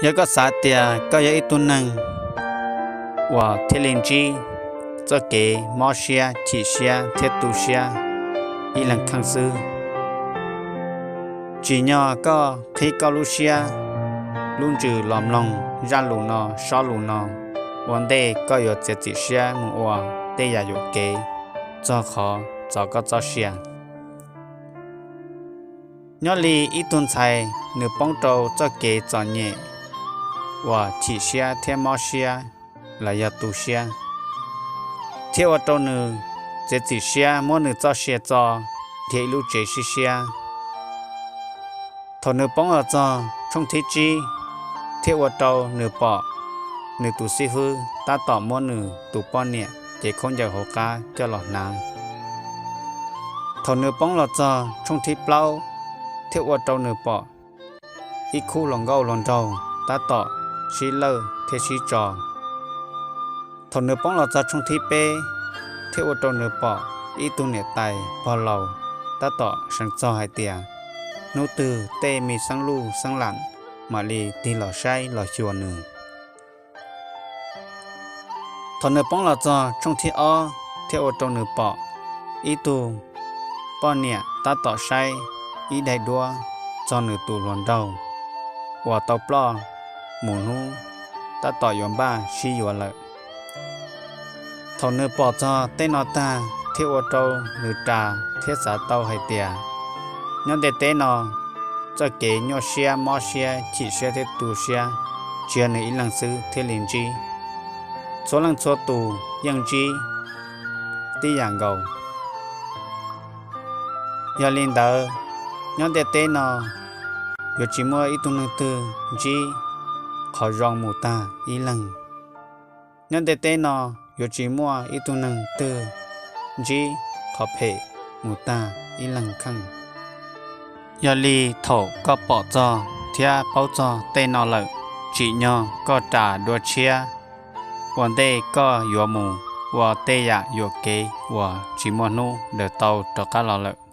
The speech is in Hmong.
Yog koj xav tias koj yog ib tug neeg uas thiaj li ntsib txoj kev mob siab, chim siab thiab tu siab ib leeg kheej xwb, tsim nyog koj qhib koj lub siab lub ntsws los mloog zaj lus no, sob lus no, ua ntej koj yuav txiav txim siab mus ua tej yam yuam kev txog qhov txov koj txoj sia. Nyob li ib tug ntxhais, nws poob rau txoj kev txom nyem uas chim siab thiab mob siab los yog tu siab, thiaj ua rau nws txiav txim siab muab nws txoj sia txo dhia ib lub tsev sib siab. Thaum nws poob los txog tshooj thib tsib, thiaj ua rau nws pom nws tus xib fwb tab tom muab nws tus poj niam cev khaub ncaws hauv qab coj los hnav. Thaum nws poob los txog tshooj thib plaub, thiaj ua rau nws pom ib khub hluas nkauj hluas nraug tab tom sib lawj thiab sib tso. Thaum nws poob los txog tshooj thib peb, thiaj ua rau nws pom ib tug niam tais pog laus tab tom seev txog hais tias hnub twg tej me xeeb luj xeeb lam mam li tig los saib los xyuas nws. Thaum nws poob los txog tshooj thib ob, thiaj ua rau nws pom ib tug poj niam tab tom saib ib daim duab txog nws tus hluas nraug uas tau ploj mus hnub tab tom yuav npaj sib yuav lawm. Thaum nws pom txog tej no tag, thiaj ua rau nws ras thiab xav tau hais tias nyob ntiaj teb no, txoj kev nyuaj siab, mob siab, chim siab thiab tu siab tsis yog nws ib leeg xwb thiaj li ntsib. Txhua leej txhua tus yeej ntsib tib yam nkaus. Yog li ntawd, nyob ntiaj teb no yuav tsis muaj ib tug neeg twg ntsib qhov zoo mus tag ib leeg. Nyob ntiaj teb no yuav tsis muaj ib tug neeg twg ntsib qhov phem mus tag ib leeg kheej. Yog li thaum koj pom txog thiab paub txog tej no lawm, tsim nyog koj ras dua tshiab ua ntej koj yuav mus ua tej yam yuam kev uas tsis muaj hnub daws tau rov qab los lawm.